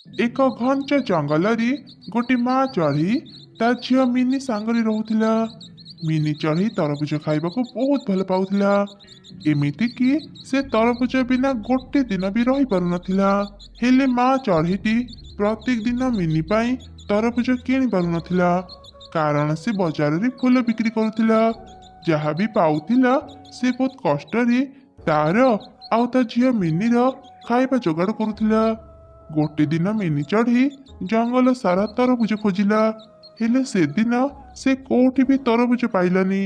ଏକ ଘଞ୍ଚ ଜଙ୍ଗଲରେ ଗୋଟେ ମା ଚଢ଼େଇ ତା ଝିଅ ମିନି ସାଙ୍ଗରେ ରହୁଥିଲା। ମିନି ଚଢ଼େଇ ତରଭୁଜ ଖାଇବାକୁ ବହୁତ ଭଲ ପାଉଥିଲା, ଏମିତିକି ସେ ତରଭୁଜ ବିନା ଗୋଟେ ଦିନ ବି ରହିପାରୁନଥିଲା। ହେଲେ ମା ଚଢ଼େଇଟି ପ୍ରତ୍ୟେକ ଦିନ ମିନି ପାଇଁ ତରଭୁଜ କିଣି ପାରୁନଥିଲା, କାରଣ ସେ ବଜାରରେ ଫୁଲ ବିକ୍ରି କରୁଥିଲା। ଯାହା ବି ପାଉଥିଲା ସେ ବହୁତ କଷ୍ଟରେ ତାର ଆଉ ତା ଝିଅ ମିନିର ଖାଇବା ଯୋଗାଡ଼ କରୁଥିଲା। ଗୋଟେ ଦିନ ମିନି ଚଢ଼େଇ ଜଙ୍ଗଲ ସାରା ତରଭୁଜ ଖୋଜିଲା, ହେଲେ ସେଦିନ ସେ କୋଉଠି ବି ତରଭୁଜ ପାଇଲାନି।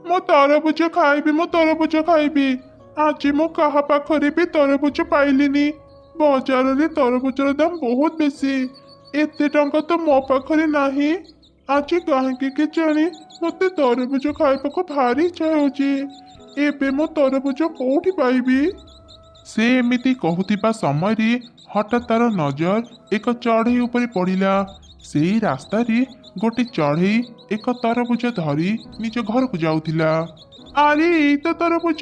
ମୁଁ ତରଭୁଜ ଖାଇବି, ମୁଁ ତରଭୁଜ ଖାଇବି, ଆଜି ମୁଁ କାହା ପାଖରେ ବି ତରଭୁଜ ପାଇଲିନି। ବଜାରରେ ତରଭୁଜର ଦାମ ବହୁତ ବେଶୀ, ଏତେ ଟଙ୍କା ତ ମୋ ପାଖରେ ନାହିଁ। ଆଜି କାହିଁକି କେଜାଣି ମୋତେ ତରଭୁଜ ଖାଇବାକୁ ଭାରି ଇଚ୍ଛା ହେଉଛି। ଏବେ ମୁଁ ତରଭୁଜ କୋଉଠି ପାଇବି? ସେ ଏମିତି କହୁଥିବା ସମୟରେ ହଠାତ୍ ତାର ନଜର ଏକ ଚଢ଼େଇ ଉପରେ ପଡ଼ିଲା। ସେଇ ରାସ୍ତାରେ ଗୋଟେ ଚଢ଼େଇ ଏକ ତରଭୁଜ ଧରି ନିଜ ଘରକୁ ଯାଉଥିଲା। ଆରେ, ଏଇ ତ ତରଭୁଜ!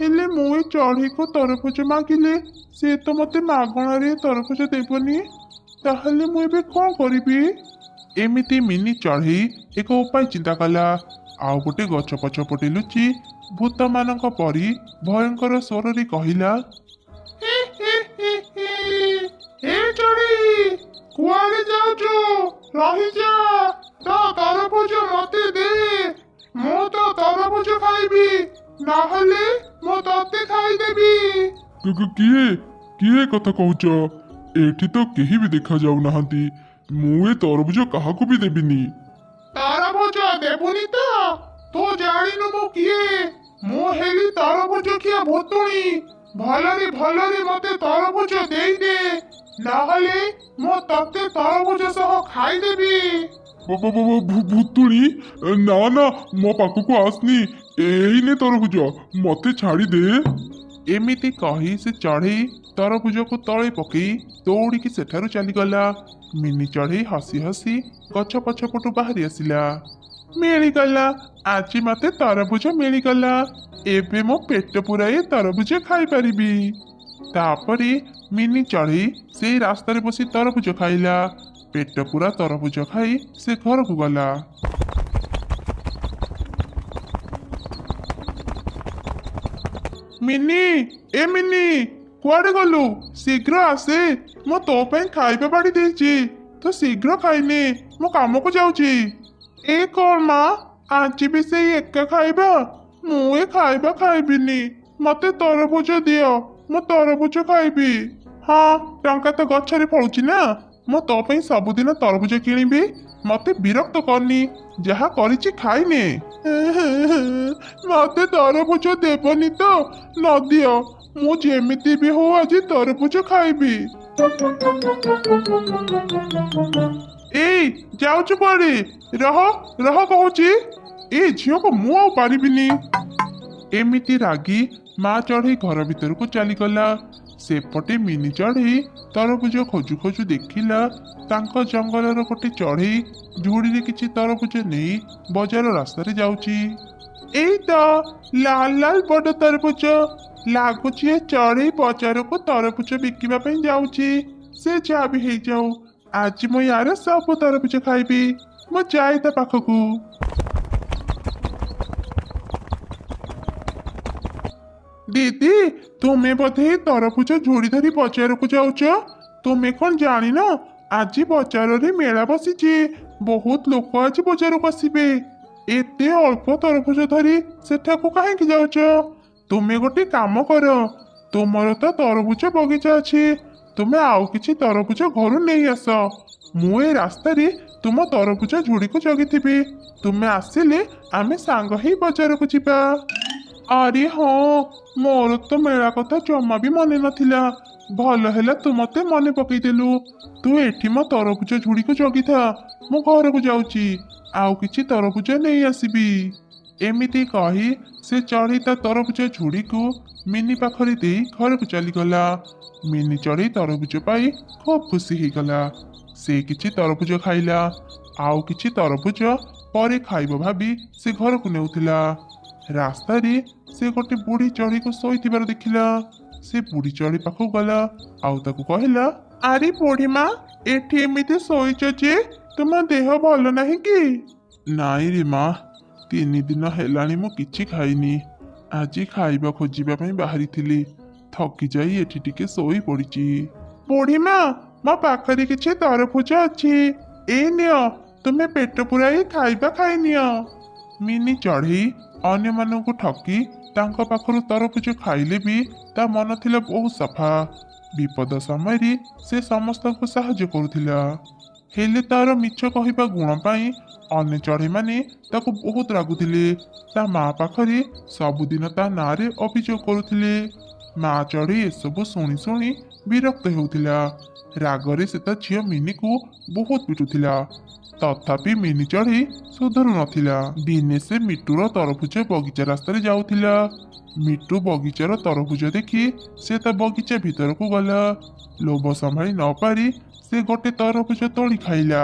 ହେଲେ ମୁଁ ଏ ଚଢ଼େଇକୁ ତରଭୁଜ ମାଗିଲେ ସେ ତ ମୋତେ ମାଗଣାରେ ତରଭୁଜ ଦେବନି। ତାହେଲେ ମୁଁ ଏବେ କଣ କରିବି? ଏମିତି ମିନି ଚଢ଼େଇ ଏକ ଉପାୟ ଚିନ୍ତା କଲା ଆଉ ଗୋଟେ ଗଛ ପଛପଟେ ଲୁଚି ଭୂତମାନଙ୍କ ପରି ଭୟଙ୍କର ସ୍ୱରରେ କହିଲା, ଏ ଚଢ଼େଇ, କୁଆଡେ ଯାଉଛୁ? ରହିଯା, ତୋ ତରଭୁଜ ମତେ ଦେ। ମୁଁ ତ ତରଭୁଜ ଖାଇବି, ନହେଲେ ମୁଁ ତତେ ଖାଇଦେବି। କିଏ କିଏ କଥା କହୁଛ? ଏଠି ତ କେହି ବି ଦେଖା ଯାଉନାହାନ୍ତି। ମୁଁ ଏ ତରଭୁଜ କାହାକୁ ବି ଦେବିନି। ତରଭୁଜ ଦେବୁନି ତ? ତୁ ଜାଣିନୁ ମୁଁ କିଏ? ମୁଁ ହେଲି ତରଭୁଜ ଖିଆ ଭୂତୁଣୀ। ଭଲରେ ଭଲରେ ମତେ ତରଭୁଜ ଦେଇଦେ, ନହେଲେ ମୁଁ ତତେ ତରଭୁଜ ସହ ଖାଇଦେବି। ଭୂତୁଣୀ? ନା ନା, ମୋ ପାଖକୁ ଆସନି। ଏଇ ନେ ତରଭୁଜ, ମତେ ଛାଡ଼ିଦେ। ଏମିତି କହି ସେ ଚଢ଼େଇ ତରଭୁଜକୁ ତଳେ ପକେଇ ଦୌଡ଼ିକି ସେଠାରୁ ଚାଲିଗଲା। ମିନି ଚଢ଼େଇ ହସି ହସି ଗଛ ପଛପଟୁ ବାହାରି ଆସିଲା। ମିଳିଗଲା, ଆଜି ମତେ ତରଭୁଜ ମିଳିଗଲା। ଏବେ ମୁଁ ପେଟ ପୁରାଇ ତରଭୁଜ ଖାଇପାରିବି। ତାପରେ ମିନି ଚଢ଼େଇ ସେଇ ରାସ୍ତାରେ ବସି ତରଭୁଜ ଖାଇଲା। ପେଟ ପୁରା ତରଭୁଜ ଖାଇ ସେ ଘରକୁ ଗଲା। ମିନି, ଏ ମିନି, କୁଆଡେ ଗଲୁ? ଶୀଘ୍ର ଆସେ, ମୁଁ ତୋ ପାଇଁ ଖାଇବା ବାଢି ଦେଇଛି, ତୁ ଶୀଘ୍ର ଖାଇନେ, ମୁଁ କାମକୁ ଯାଉଛି। ଏ କଣ ମା, ଆଜି ବି ସେଇ ଏକା ଖାଇବା? ମୁଁ ଏ ଖାଇବା ଖାଇବିନି, ମତେ ତରଭୁଜ ଦିଅ, ମୁଁ ତରଭୁଜ ଖାଇବି। ହଁ, ଟଙ୍କା ତ ଗଛରେ ଫଳୁଛି ନା, ମୁଁ ତୋ ପାଇଁ ସବୁଦିନ ତରଭୁଜ କିଣିବି। ମତେ ବିରକ୍ତ କରନି, ଯାହା କରିଛି ଖାଇନେ। ମତେ ତରଭୁଜ ଦେବନି ତ ନ ଦିଅ, ମୁଁ ଯେମିତି ବି ହଉ ଆଜି ତରଭୁଜ ଖାଇବି। ଏଇ, ଯାଉଛୁ କୁଆଡେ? ରହ, ରହ କହୁଛି। ଏ ଝିଅକୁ ମୁଁ ଆଉ ପାରିବିନି। ଏମିତି ରାଗି ମା ଚଢ଼େଇ ଘର ଭିତରକୁ ଚାଲିଗଲା। ସେପଟେ ମିନି ଚଢ଼େଇ ତରଭୁଜ ଖୋଜୁ ଖୋଜୁ ଦେଖିଲା ତାଙ୍କ ଜଙ୍ଗଲର ଗୋଟେ ଚଢ଼େଇ ଝୁଡ଼ିରେ କିଛି ତରଭୁଜ ନେଇ ବଜାର ରାସ୍ତାରେ ଯାଉଛି। ଏଇ ତ ଲାଲ ଲାଲ ବଡ ତରଭୁଜ, ଲାଗୁଛି ଏ ଚଢ଼େଇ ବଜାରକୁ ତରଭୁଜ ବିକିବା ପାଇଁ ଯାଉଛି। ସେ ଯାହା ବି ହେଇଯାଉ, ଆଜି ମୁଁ ୟାର ସବୁ ତରଭୁଜ ଖାଇବି। ମୁଁ ଯାଏ ତା ପାଖକୁ। ଦିଦି, ତୁମେ ବୋଧେ ତରଭୁଜ ଝୁଡ଼ି ଧରି ବଜାରକୁ ଯାଉଛ? ତୁମେ କଣ ଜାଣିନ ଆଜି ବଜାରରେ ମେଳା ବସିଛି? ବହୁତ ଲୋକ ଆଜି ବଜାରକୁ ଆସିବେ। ଏତେ ଅଳ୍ପ ତରଭୁଜ ଧରି ସେଠାକୁ କାହିଁକି ଯାଉଛ? ତୁମେ ଗୋଟେ କାମ କର, ତୁମର ତ ତରଭୁଜ ବଗିଚା ଅଛି, ତୁମେ ଆଉ କିଛି ତରଭୁଜ ଘରୁ ନେଇ ଆସ। ମୁଁ ଏ ରାସ୍ତାରେ ତୁମ ତରଭୁଜ ଝୁଡ଼ିକୁ ଜଗିଥିବି, ତୁମେ ଆସିଲେ ଆମେ ସାଙ୍ଗ ହେଇ ବଜାରକୁ ଯିବା। ଆରେ ହଁ, ମୋର ତ ମେଳା କଥା ଜମା ବି ମନେ ନଥିଲା। ଭଲ ହେଲା ତୁ ମତେ ମନେ ପକେଇଦେଲୁ। ତୁ ଏଠି ମୋ ତରଭୁଜ ଝୁଡ଼ିକୁ ଜଗିଥା, ମୁଁ ଘରକୁ ଯାଉଛି, ଆଉ କିଛି ତରଭୁଜ ନେଇ ଆସିବି। ଏମିତି କହି ସେ ଚଢ଼େଇ ତା ତରଭୁଜ ଝୁଡ଼ିକୁ ମିନି ପାଖରେ ଦେଇ ଘରକୁ ଚାଲିଗଲା। ମିନି ଚଢ଼େଇ ତରଭୁଜ ପାଇ ଖୁବ୍ ଖୁସି ହେଇଗଲା। ସେ କିଛି ତରଭୁଜ ଖାଇଲା, ଆଉ କିଛି ତରଭୁଜ ପରେ ଖାଇବ ଭାବି ସେ ଘରକୁ ନେଉଥିଲା। ରାସ୍ତାରେ ସେ ଗୋଟେ ବୁଢ଼ୀ ଚଢ଼େଇକୁ ଶୋଇଥିବାର ଦେଖିଲା। ସେ ବୁଢ଼ୀ ଚଢ଼େଇ ପାଖକୁ ଗଲା ଆଉ ତାକୁ କହିଲା, ଆରେ ବୁଢ଼ୀମା, ଏଠି ଏମିତି ଶୋଇଛ ଯେ, ତୁମ ଦେହ ଭଲ ନାହିଁ କି? ନାଇଁ ରେ ମା, 3 ଦିନ ହେଲାଣି ମୁଁ କିଛି ଖାଇନି। ଆଜି ଖାଇବା ଖୋଜିବା ପାଇଁ ବାହାରିଥିଲି, ଥକି ଯାଇ ଏଠି ଟିକେ ଶୋଇ ପଡ଼ିଛି। ବୁଢ଼ୀମା, ମୋ ପାଖରେ କିଛି ତରଭୁଜ ଅଛି, ଏଇ ନିଅ, ତୁମେ ପେଟ ପୁରାଇ ଖାଇବା ଖାଇନିଅ। ମିନି ଚଢ଼େଇ ଅନ୍ୟମାନଙ୍କୁ ଠକି ତାଙ୍କ ପାଖରୁ ତରଭୁଜ ଖାଇଲେ ବି ତା ମନ ଥିଲା ବହୁତ ସଫା। ବିପଦ ସମୟରେ ସେ ସମସ୍ତଙ୍କୁ ସାହାଯ୍ୟ କରୁଥିଲା। ହେଲେ ତାର ମିଛ କହିବା ଗୁଣ ପାଇଁ ଅନ୍ୟ ଚଢ଼େଇମାନେ ତାକୁ ବହୁତ ରାଗୁଥିଲେ। ତା ମା ପାଖରେ ସବୁଦିନ ତା ନାଁରେ ଅଭିଯୋଗ କରୁଥିଲେ। ମା ଚଢ଼େଇ ଏସବୁ ଶୁଣି ଶୁଣି ବିରକ୍ତ ହେଉଥିଲା। ରାଗରେ ସେ ତା ଝିଅ ମିନିକୁ ବହୁତ ପିଟୁଥିଲା। ତଥାପି ମିନି ଚଢ଼େଇ ସୁଧରୁ ନଥିଲା। ଦିନେ ସେ ମିଟୁର ତରଭୁଜ ବଗିଚା ରାସ୍ତାରେ ଯାଉଥିଲା। ମିଟୁ ବଗିଚାର ତରଭୁଜ ଦେଖି ସେ ତା ବଗିଚା ଭିତରକୁ ଗଲା। ଲୋଭ ସମ୍ଭାଳି ନ ପାରି ସେ ଗୋଟେ ତରଭୁଜ ତୋଳି ଖାଇଲା।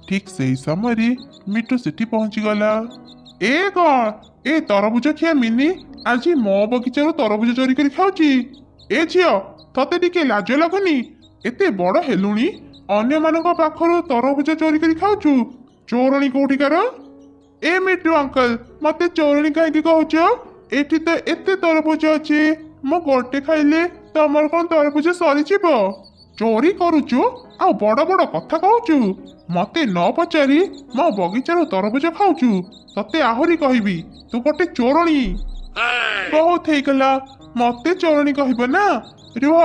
ଠିକ୍ ସେଇ ସମୟରେ ମିଟୁ ସେଠି ପହଞ୍ଚିଗଲା। ଏ କଣ, ଏ ତରଭୁଜ ଖିଆ ମିନି ଆଜି ମୋ ବଗିଚାରୁ ତରଭୁଜ ଚୋରି କରି ଖାଉଛି? ଏ ଝିଅ, ତତେ ଟିକେ ଲାଜ ଲାଗୁନି? ଏତେ ବଡ଼ ହେଲୁଣି, ଅନ୍ୟମାନଙ୍କ ପାଖରୁ ତରଭୁଜ ଚୋରି କରି ଖାଉଛୁ? ଚୋରଣୀ କୋଉଠିକାର? ଏ ମିଟୁ ଅଙ୍କଲ, ମତେ ଚୋରଣୀ କାହିଁକି କହୁଛ? ଏଠି ତ ଏତେ ତରଭୁଜ ଅଛି, ମୁଁ ଗୋଟେ ଖାଇଲେ ତମର କଣ ତରଭୁଜ ସରିଯିବ? ଚୋରି କରୁଛୁ ଆଉ ବଡ଼ ବଡ଼ କଥା କହୁଛୁ? ମତେ ନ ପଚାରି ମୋ ବଗିଚାରୁ ତରଭୁଜ ଖାଉଛୁ? ତତେ ଆହୁରି କହିବି, ତୁ ଗୋଟେ ଚୋରଣୀ। ବହୁତ ହେଇଗଲା, ମତେ ଚୋରଣୀ କହିବ ନା? ରୁହ,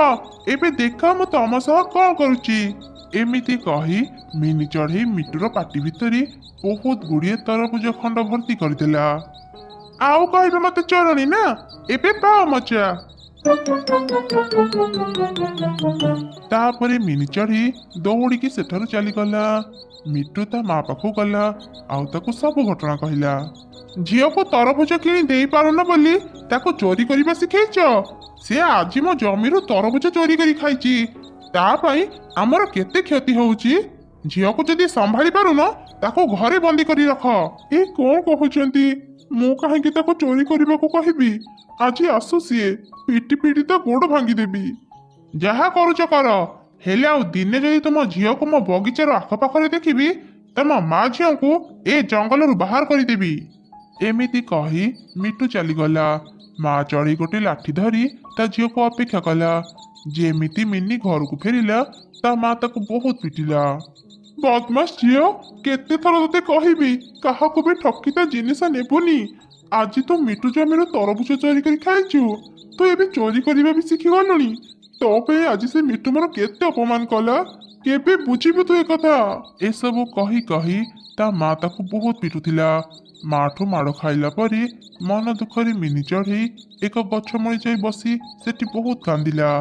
ଏବେ ଦେଖ ମୁଁ ତମ ସହ କଣ କରୁଛି। ଏମିତି କହି ମିନି ଚଢ଼େଇ ମିଟୁର ପାଟି ଭିତରେ ବହୁତ ଗୁଡ଼ିଏ ତରଭୁଜ ଖଣ୍ଡ ଭର୍ତ୍ତି କରିଦେଲା। ଆଉ କହିବେ ମତେ ଚୋରଣୀ ନା? ଏବେ ପାଅ ମଜା। ତାପରେ ମିନି ଚଢ଼େଇ ଦୌଡ଼ିକି ସେଠାରୁ ଚାଲିଗଲା। ମିଟୁ ତା ମା ପାଖକୁ ଗଲା ଆଉ ତାକୁ ସବୁ ଘଟଣା କହିଲା। ଝିଅକୁ ତରଭୁଜ କିଣି ଦେଇପାରୁନ ବୋଲି ତାକୁ ଚୋରି କରିବା ଶିଖେଇଛ। ସେ ଆଜି ମୋ ଜମିରୁ ତରଭୁଜ ଚୋରି କରି ଖାଇଛି। ତା ପାଇଁ ଆମର କେତେ କ୍ଷତି ହଉଛି। ଝିଅକୁ ଯଦି ସମ୍ଭାଳି ପାରୁନ, ତାକୁ ଘରେ ବନ୍ଦୀ କରି ରଖ। ଏ କଣ କହୁଛନ୍ତି? ମୁଁ କାହିଁକି ତାକୁ ଚୋରି କରିବାକୁ କହିବି? ଆଜି ଆସୁ ସିଏ, ପିଟି ପିଟି ତା ଗୋଡ଼ ଭାଙ୍ଗିଦେବି। ଯାହା କରୁଛ କର, ହେଲେ ଆଉ ଦିନେ ଯଦି ତୁମ ଝିଅକୁ ମୋ ବଗିଚାର ଆଖପାଖରେ ଦେଖିବି, ତମ ମା ଝିଅଙ୍କୁ ଏ ଜଙ୍ଗଲରୁ ବାହାର କରିଦେବି। ଏମିତି କହି ମିଟୁ ଚାଲିଗଲା। ମା ଚଢ଼େଇ ଗୋଟେ ଲାଠି ଧରି ତା ଝିଅକୁ ଅପେକ୍ଷା କଲା। ଯେମିତି ମିନି ଘରକୁ ଫେରିଲା, ତା ମା ତାକୁ ବହୁତ ପିଟିଲା। ବଦମାସ ଝିଅ, କେତେ ଥର ତତେ କହିବି କାହାକୁ ବି ଠକି ତା ଜିନିଷ ନେବୁନି। ଆଜି ତୁ ମିଟୁ ଜମିରୁ ତରଭୁଜ ଚୋରି କରି ଖାଇଛୁ। ତୁ ଏବେ ଚୋରି କରିବା ବି ଶିଖିଗଲୁଣି। ତୋ ପାଇଁ ଆଜି ସେ ମିଟୁ ମୋର କେତେ ଅପମାନ କଲା। କେବେ ବୁଝିବୁ ତୁ ଏକଥା? ଏସବୁ କହି କହି ତା ମା ତାକୁ ବହୁତ ପିଟୁଥିଲା। ମାଠୁ ମାଡ଼ ଖାଇଲା ପରେ ମନ ଦୁଃଖରେ ମିନି ଚଢ଼େଇ ଏକ ଗଛ ମୂଳେ ଯାଇ ବସି ସେଠି ବହୁତ କାନ୍ଦିଲା।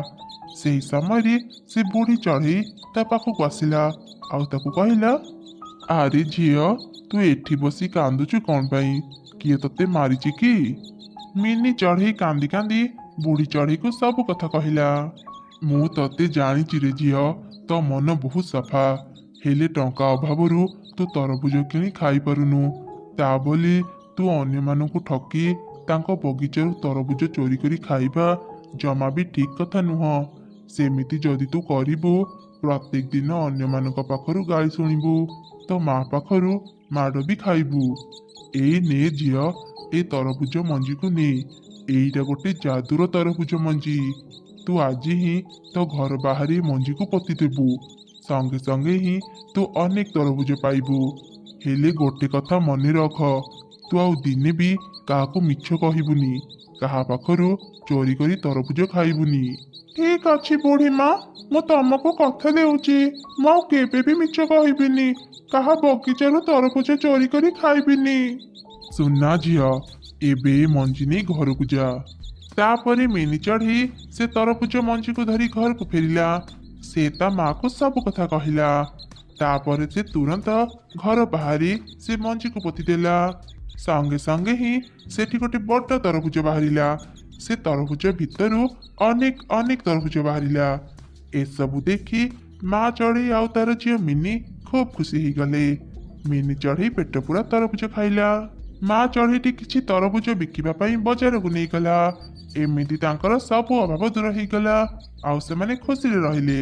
ସେହି ସମୟରେ ସେ ବୁଢ଼ୀ ଚଢ଼େଇ ତା ପାଖକୁ ଆସିଲା ଆଉ ତାକୁ କହିଲା, ଆରେ ଝିଅ, ତୁ ଏଠି ବସି କାନ୍ଦୁଛୁ କଣ ପାଇଁ? କିଏ ତତେ ମାରିଛି କି? ମିନି ଚଢ଼େଇ କାନ୍ଦି କାନ୍ଦି ବୁଢ଼ୀ ଚଢ଼େଇକୁ ସବୁ କଥା କହିଲା। ମୁଁ ତତେ ଜାଣିଛି ରେ ଝିଅ, ତୋ ମନ ବହୁତ ସଫା। ହେଲେ ଟଙ୍କା ଅଭାବରୁ ତୁ ତରଭୁଜ କିଣି ଖାଇପାରୁନୁ। ତା ବୋଲି ତୁ ଅନ୍ୟମାନଙ୍କୁ ଠକି ତାଙ୍କ ବଗିଚାରୁ ତରଭୁଜ ଚୋରି କରି ଖାଇବା ଜମା ବି ଠିକ୍ କଥା ନୁହଁ। ସେମିତି ଯଦି ତୁ କରିବୁ, ପ୍ରତ୍ୟେକ ଦିନ ଅନ୍ୟମାନଙ୍କ ପାଖରୁ ଗାଳି ଶୁଣିବୁ, ତୋ ମା ପାଖରୁ ମାଡ଼ ବି ଖାଇବୁ। ଏଇ ନେ ଝିଅ, ଏ ତରଭୁଜ ମଞ୍ଜିକୁ ନେ। ଏଇଟା ଗୋଟେ ଯାଦୁର ତରଭୁଜ ମଞ୍ଜି। ତୁ ଆଜି ହିଁ ତୋ ଘର ବାହାରେ ମଞ୍ଜିକୁ ପୋତିଦେବୁ, ସଙ୍ଗେ ସଙ୍ଗେ ହିଁ ତୁ ଅନେକ ତରଭୁଜ ପାଇବୁ। ହେଲେ ଗୋଟେ କଥା ମନେ ରଖ, ତୁ ଆଉ ଦିନେ ବି କାହାକୁ ମିଛ କହିବୁନି, କାହା ପାଖରୁ ଚୋରି କରି ତରଭୁଜ ଖାଇବୁନି। ଠିକ ଅଛି ବୁଢ଼ୀ ମା, ମୁଁ ତମକୁ କଥା ଦେଉଛି, ମୁଁ ଆଉ କେବେ ବି ମିଛ କହିବିନି, କାହା ବଗିଚାରୁ ତରଭୁଜ ଚୋରି କରି ଖାଇବିନି। ସୁନା ଝିଅ, ଏବେ ମଞ୍ଜି ନେଇ ଘରକୁ ଯା। ତାପରେ ମିନି ଚଢ଼େଇ ସେ ତରଭୁଜ ମଞ୍ଜିକୁ ଧରି ଘରକୁ ଫେରିଲା। ସେ ତା ମାକୁ ସବୁ କଥା କହିଲା। ତାପରେ ସେ ତୁରନ୍ତ ଘର ବାହାରି ସେ ମଞ୍ଜିକୁ ପୋତିଦେଲା। ସଙ୍ଗେ ସଙ୍ଗେ ହିଁ ସେଠି ଗୋଟେ ବଡ଼ ତରଭୁଜ ବାହାରିଲା। ସେ ତରଭୁଜ ଭିତରୁ ଅନେକ ଅନେକ ତରଭୁଜ ବାହାରିଲା। ଏସବୁ ଦେଖି ମା ଚଢ଼େଇ ଆଉ ତାର ଝିଅ ମିନି ଖୁବ୍ ଖୁସି ହେଇଗଲେ। ମିନି ଚଢ଼େଇ ପେଟ ପୂରା ତରଭୁଜ ଖାଇଲା। ମା ଚଢ଼େଇଟି କିଛି ତରଭୁଜ ବିକିବା ପାଇଁ ବଜାରକୁ ନେଇଗଲା। ଏମିତି ତାଙ୍କର ସବୁ ଅଭାବ ଦୂର ହେଇଗଲା ଆଉ ସେମାନେ ଖୁସିରେ ରହିଲେ।